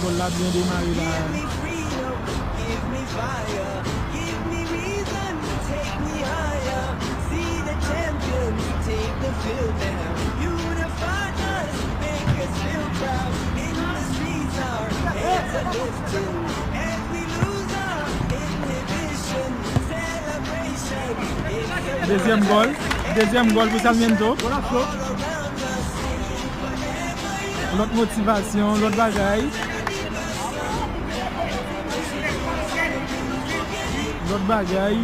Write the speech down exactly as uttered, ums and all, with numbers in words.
Gòl la byen demare la. Dezyèm gòl. Dezyèm gòl pou Sarmiento. Lòt motivasyon, lòt bagay. Lòt bagay.